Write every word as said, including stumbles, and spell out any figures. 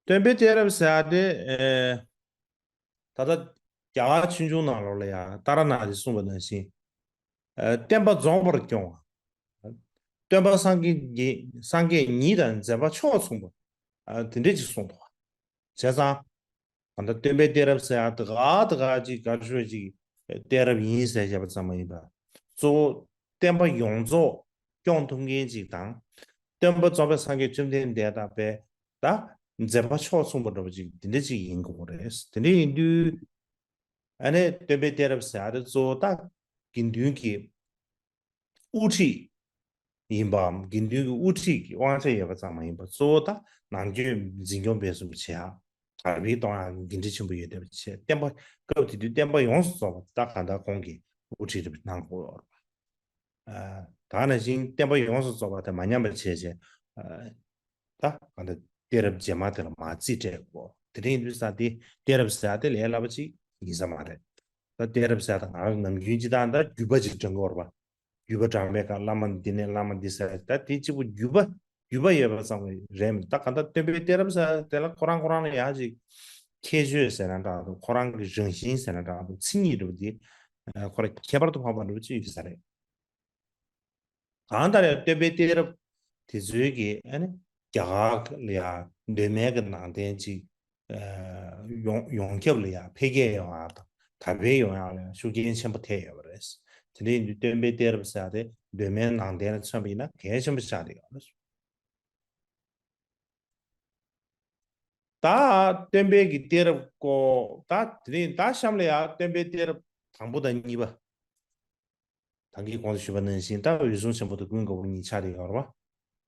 སྟོན་པའི་གཏད་རབས་ཟེར་ཡ་དེ་ཨེ། ད་ལྟ་རྒྱ་གར་ཆོས་འབྱུང་ནང་ལོགས་ལ་ཡང་ཏཱ་ར་ནཱ་ཐས་གསུངས་པ་ནང་བཞིན། ཨེ། བསྟན་པ་རྫོགས་པར་སྐྱོང་བ། སྟོན་པ་སངས་རྒྱས་ཀྱི་སངས་རྒྱས་ཉིད་དང་མཛད་པ་ཕྱོགས་མཚུངས་པ། ཨ། དེ་འདྲས་ཅིག་གསུངས་འདུག་བ། བྱས་ཙང་། གང་ལྟར་སྟོན་པའི་གཏད་རབས་ཟེར་ཡ་དེ་ག་དེ་ག་ཅིག་ག་ཤོད་ཅིག་གཏད་རབས་ཡིན་ཟེར་བཤད་པ་ཙམ་མ་ཡིན་པར། གཙོ་བོ་བསྟན་པ་ཡོངས་རྫོགས་སྐྱོང་ཐུབ་མཁན་ཅིག་དང་། སྟོན་པ་རྫོགས་པའི་སངས་རྒྱས་བཅོམ་ལྡན་འདས་དང་པའི་ད་མཛད་པ་ཕྱོགས་མཚུངས་པ་འདྲ་པོ་ཅིག་དེ་འདྲ་ཅིག་ཡིན་དགོས་རེད། དེ་འདྲ་ཡིན་དུས། ཨ་ནི་སྟོན་པའི་གཏད་རབས་ཟེར་ཡ་དེ་གཙོ་བོ་ད་དགེ་འདུན་གྱི་དབུ་ཁྲིད་ཡིན་པའམ། དགེ་འདུན་གྱི་དབུ་ཁྲིད་ཀྱི་དབང་ཆ་ཡོད་པ་ཙམ་མ་ཡིན་པར། གཙོ་བོ་ད་ནང་ཆོས་འཛིན་སྐྱོང་སྤེལ་གསུམ་བྱེད་ཡ། དར་སྤེལ་གཏོང་ཡ་འགན་འཁྲི་ཆེན་པོ་ཡོད་བསྡད་པ་བྱས། བསྟན་པ་སྐབས་དེ་དུས་བསྟན་པ་ཡོངས་སུ་རྫོགས་པ་ད་གང་ལྟར་ཁོང་གིས་དབུ་ཁྲིད་རེ་གནང་དགོས་ཡོད་རེད་པ། ཨ། ད་ནང་བཞིན་བསྟན་པ་ཡོངས་སུ་རྫོགས་པ་དེ་མ་ཉམས་པ་བྱས་བྱས། ཨ། ད་གང་ལྟར་གཏད་རབས་རྗེས་མ་དེ་ལ་མར་རྩིས་སྤྲད་དགོས། དེ་འདྲ་ཡིན་དུས་ཙང་དེ་གཏད་རབས་ཟེར་ཡ་དེ་ལས་སླ་པོ་ཅིག་ཡིན་ས་མ་རེད། ད་གཏད་རབས་ཟེར་ཡ་ད་ང་རང་ནམ་རྒྱུན་སྤྱིར་བཏང་ད་བརྒྱུད་པ་ཅིག་དྲངས་ཀྱི་ཡོད་རེད་པ། བརྒྱུད་པ་དྲངས་པའི་སྐབས་བླ་མ་འདི་ནས་བླ་མ་འདི་ཟེར། ད་དེ་གཅིག་པུ་བརྒྱུད་པ་བརྒྱུད་པ་ཡོད་པ་ཙམ་རེད་མི་འདུག་ད་གང་ལྟར་སྟོན་པའི་གཏད་རབས་ཟེར་དེ་ལ་ཁོ་རང་ཁོ་རང་ལ་ཡང་ཅིག་ཁྱད་ཆོས་ཟེར་ན་འདྲ་འདུག་ཁོ་རང་གི་རང་བཞིན་ཟེར་ན་འདྲ་འདུག་མཚན་ཉིད་འདྲ་པོ་འདི་ཁོ་རང་ཁྱད་པར་དུ་འཕགས་པ་འདྲ་པོ་ཅིག་ཡོད་ས་རེད། གང་ལྟར་ཡང་སྟོན་པའི་གཏད་རབས་དེ་ཚོའི་གི་ཨ་ནི་རྒྱ་གར་ལ་ཡང་གདོད་མའི་གི་ནང་བསྟན་ཅིག་ཨ། ཡོངས་ཡོངས་ཁྱབ་ལ་ཡང་འཕེལ་རྒྱས་ཡོང་ཡག་དང་དར་སྤེལ་ཡོང་ཡག་ལ་ཡང་ཤུགས་རྐྱེན་ཆེན་པོ་ཐེབས་ཡོད་པ་རེད། དེ་འདྲ་ཡིན་དུས་སྟོན་པའི་གཏད་རབས་ཟེར་ཡག་དེ་གདོད་མའི་ནང་བསྟན་ལ་མཚོན་པ་ཡིན་ན་གལ་ཆེན་པོ་ཆགས་བསྡད་ཡོད་རེད། ད་སྟོན་པའི་གི་གཏད་རབས་སྐོར། ད་དེ་རིང་ད་གཤམ་ལ་ཡང་སྟོན་པའི་གཏད་རབས་དང་པོ་དང་གཉིས་པ། ད་གིན་གོང་དུ་ཞུས་པ་ནང་བཞིན་ད་འོད་སྲུང་ཆེན་པོ་དང་ཀུན་དགའ་བོ་གཉིས་ཆགས་བསྡད་ཡོད་རེད་པ།